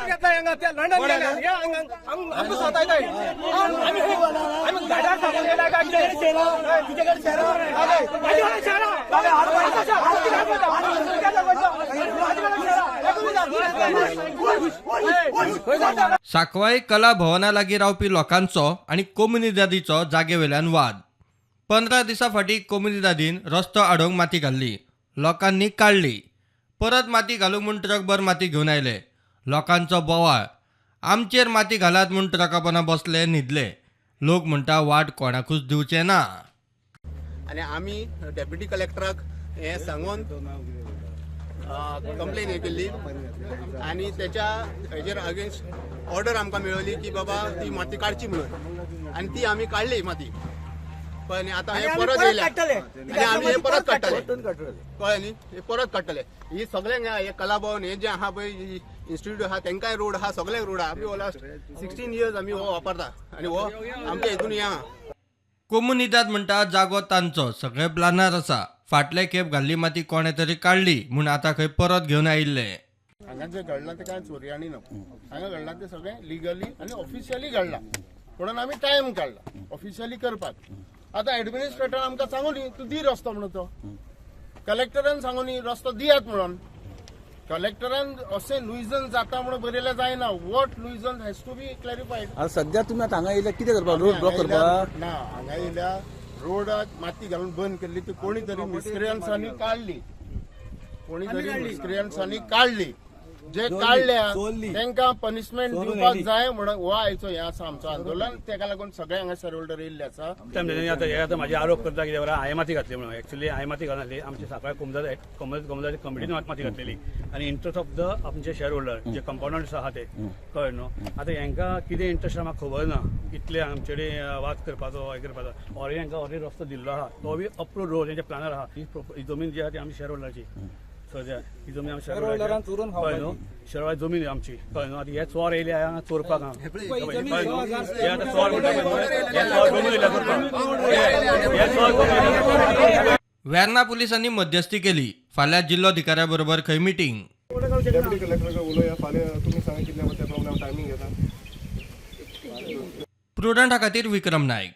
घेतला हांगा ते लंडन गेले हे हांगा आमकां सतायताय. आमी आमी गाड्यार सामान येयला काय कितें? तुजेकडे शहरां शहरां. सांकवाळे कला भवना लागीं रावपी लोकांचो आनी कोमुनिदादीचो जागेवेल्यान वाद. 15 दिसां फाटीं कोमुनिदादीन रस्तो आडोवंक माती घाल्ली, लोकांनी काडली. परत माती घालूंक म्हूण ट्रकभर माती घेवन आयले. लोकांचो बोवाळ, आमचेर माती घालात म्हूण ट्रका पोंदा बसले, न्हिदले. लोक म्हणटा वाट कोणाकूच दिवचे ना. आनी आमी डेप्युटी कलेक्टराक हें सांगून कंप्लेन हे केल्ली आनी तेच्या हेजेर अगेन्स्ट ऑर्डर आमकां मेळ्ळी की बाबा ती माती काडची म्हणून, आनी ती आमी काडली माती. पण आतां हे परत येयल्या आनी आमी हे परत काडटले, कळ्ळें न्ही? हे परत काडटले. ही सगळ्यांक हे कला भवन हे जे आहा पळय इन्स्टिट्यूट आहा, तेंकाय रोड आहा, सगळ्यांक रोड आहा. आमी हो लास्ट 16 इयर्स आमी हो वापरता आनी हो आमच्या हितून हे आहा. कोमुनिदाद म्हणटा जागो तांचो, सगळे प्लानार आसा. फाटले खेप घाल्ली माती कोणें तरी काडली म्हूण आतां खंय परत घेवन आयिल्ले. हांगा जें घडलां तें कांय चोरयांनी ना. हांगा घडलां तें सगळें लिगली आनी ऑफिशियली घडलां, म्हणून आमी टायम काडला ऑफिशियली करपाक. आतां एडमिनिस्ट्रेटरान आमकां सांगू न्ही तूं दी रस्तो म्हणून, तो कलेक्टरान सांगू न्ही रस्तो दियात म्हणून. कलेक्टरान अशें नुयजन्स जाता म्हणून बरयल्यार जायना. What nuisance has to be clarified. आता सध्या तुम्ही आता हांगा येयल्या कितें करपाक? रोड ब्लॉक करपाक? ना, हांगा येयल्या रोडाक माती घालून बंद केल्ली ती कोणी तरी मिसक्रियन्सांनी काडली, कोणी तरी मिसक्रियन्सांनी काडली. जे काडल्या चोरली. तांकां पनिशमेंट चोरून दिवपाक व्हेली. जाय म्हणून हो आयचो हें आसा आमचो आंदोलन. तेका लागून सगळे हांगा शेअर होल्डर येयल्ले आसा. तेंच्यांनी आतां हे आतां म्हाजे आरोप करता कितें बरें, हांवें माती घातली म्हणून. एक्चुअली हांवें माती घालनासली, आमचे सांकवाळे कोमुनिदाद कोमुनिदाद कमिटीन माती घातलेली आनी इंट्रस्ट ऑफ the आमचे शेअर होल्डर जे कंपाउंडर्स आहा ते, कळ्ळें न्हू? आतां हेंकां कितें इंट्रस्ट आहा म्हाका खबर ना, इतले आमचे कडेन वाद करपाचो, हें करपाचो. ऑलरेडी हेंकां ऑलरेडी रस्तो दिल्लो आहा, तो बी अप्रूव्ड रोड तेंच्या प्लानार आहा. ही जमीन जी आहा ती आमची शेअर होल्डराची सद्या, ही जमीन आमच्या शेअर होल्डराची, कळ्ळें न्हू? शेअर होल्डर जमीन आमची, कळ्ळें न्हू? आतां हे चोर येयले हांगा चोरपाक हांगा, कळ्ळें न्हू? हे आतां चोर म्हणटा पळय न्हू, हे चोर जमून येयले करपाक, हे चोर जमून येयले. वेर्ना पुलिसांनी मध्यस्थी केली. फाल्यां जिल्लोधिकाऱ्या बरोबर खंय मिटींग. डेप्युटी कलेक्टर उलोवया फाल्यां. तुमी सांगा कितल्या त्या प्रमाणे हांव टायमींग घेता. प्रुडंटा खातीर विक्रम नायक.